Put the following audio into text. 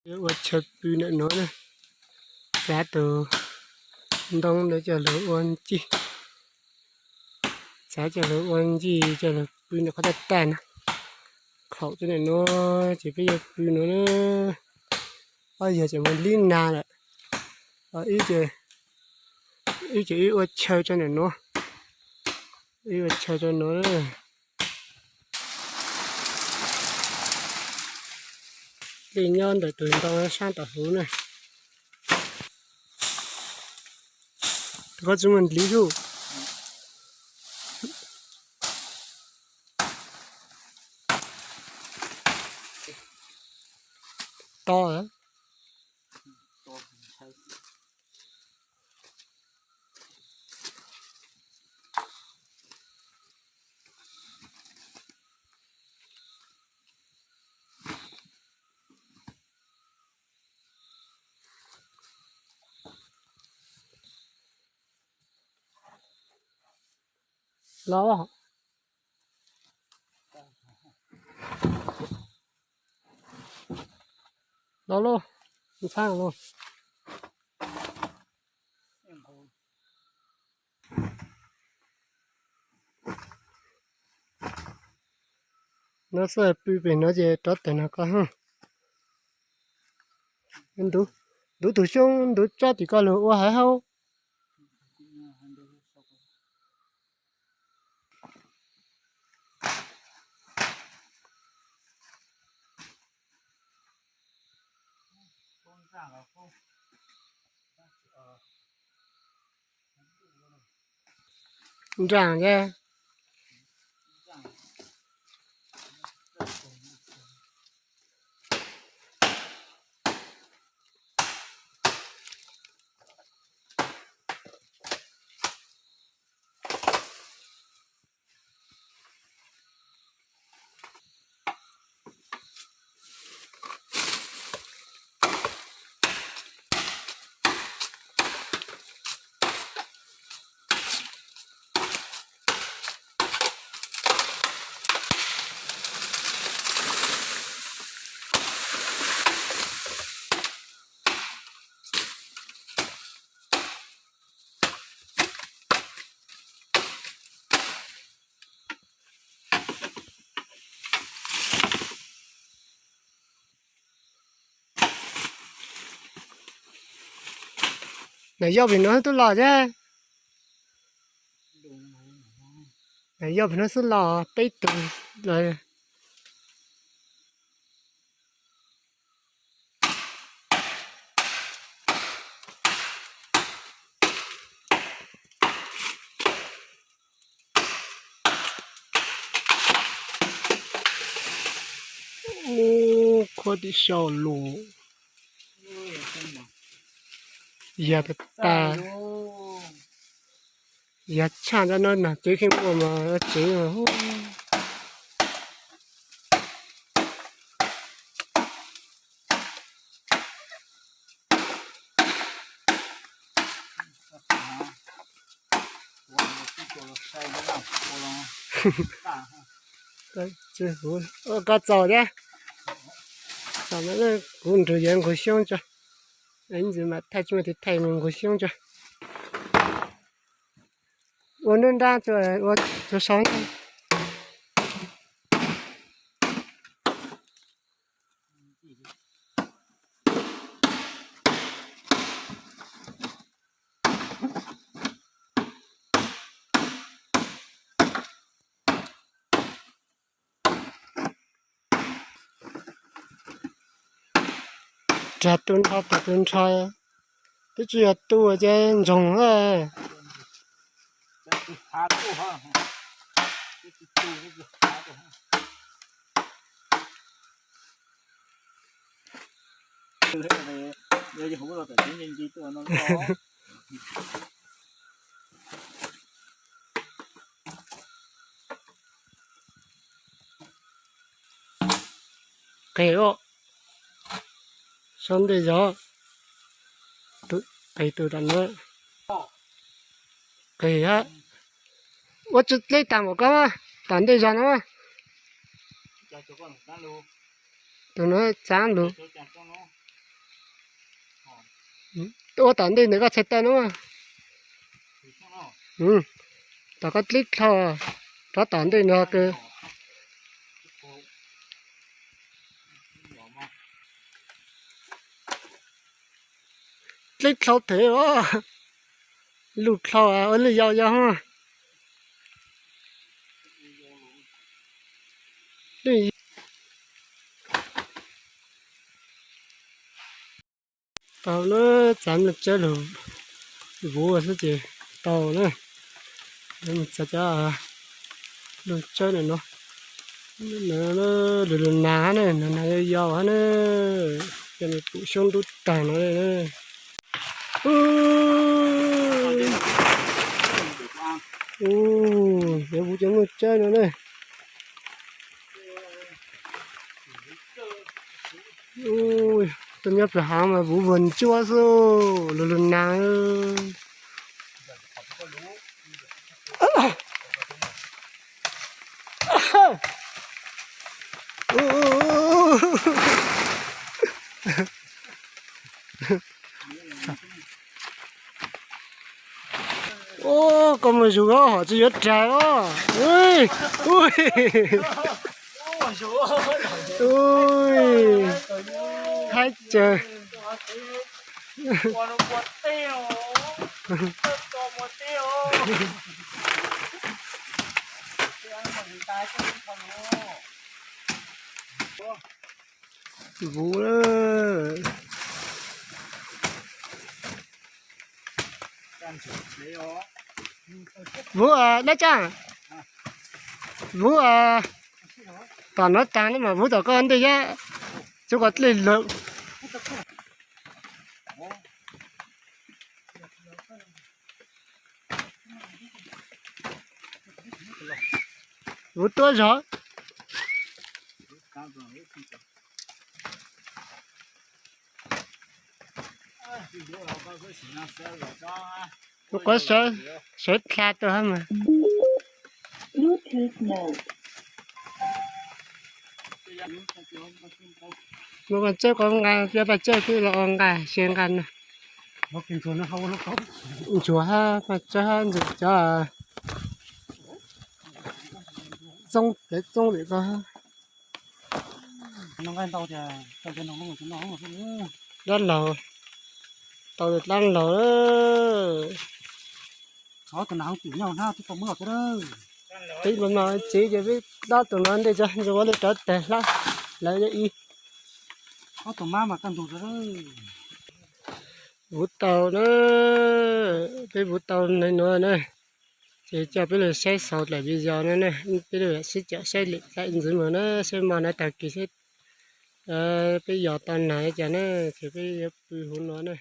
Ua chaw pw ntawm no na, txav tus ntoo ntawd coj los ua ncig, txav coj los ua ncig coj los pw ntawm qhov taj taj no. Khaum tej ntawm no ces peb yuav pw no na. Ob yawg ces mus lib nag lawm. Ib, ib ces wb ua chaw rau ntawm no, wb ua chaw rau no. Dej nyob ntawm tus ntoo sab tom huv na. Tus ko tsis muaj ntliv lub. To. Los, los lauj, ntxhab lauj. No xwb pw pem no ces rov tawm no ko. Ntuv tus xyoob ntuv tsob tim ko los ua hauv haub. Nraam thiab. Nws yog pem no twb los thiab. Nws yog pem no xwb los peb tus los. Ub, khuab tim sau lus. Yog tas tas. Yog tshaj ntawm no na, tsev kheej ua mas tsev. Koj txaus thiab. Kuv nrug yawg nqug xyoob tso. Ntxiv mas thaij tsis muaj tus thaij mus nqug xyoob tso. Ua nruab nrab tso, ua tsuav sau. Rag tu nrho, rag tu nrho, twb tsis yog tu ces ntsoog. Qis, sau ntej zog, qis tus tam no. Qis hab. Ua tsi dleb taag npaum koj mas, tom ntej zog no mas. Tus no txav lug. Ua tom ntej ntawm koj txhais taw no. Tom koj dlib dlhau, rov tom ntej no kawg. Dlib dlhau thev os. Luj dlhau ua lwj yau yau. Tau na, txav lug tsawb lug vuv xwb ces tau na. Mus txav cov lug tsawb na no. Lug lug nas hab na, nas nas yau yau hab na. Cov me pum xyoob ntub taag no na. Yuav vuv cov muaj tsawb no na. Tuaj nyob pem haav mas vuv vuag ntsuab xwb, lug lug nas. Ub, koj mus zug hom tsis yuav raws os. Ui, ui, ui, haib tsawg. Vuv, vuv dab tsi, vuv tom no taag ne mas vuv tom koj ntej yab, tsuav kom dlej lawm. Vuv tuab zog. Kuv qhuav sawv dlha tuaj hab mas. Muab koj tsawb koj nqa, pab tsawb peb los ua nqa, se nqa no. Ntsuag hab koj tsawb hab ntxim cov txoob, peb txoob lwm ko. Dab laug, tau dab laug. Peb mas mas tsev ces peb dob tus no ntej tso, ntxuav ua lwm rov tag hlab lawv ib. Vuv tau na, peb vuv tau li nuav na, ces coj peb lug saib xaus dlaim video no na, peb lug sib caum saib lwm daim ntxiv mus na, saib mo na tag kis saib peb yos tau nas cas na, ces peb yuav pw huv nuav na.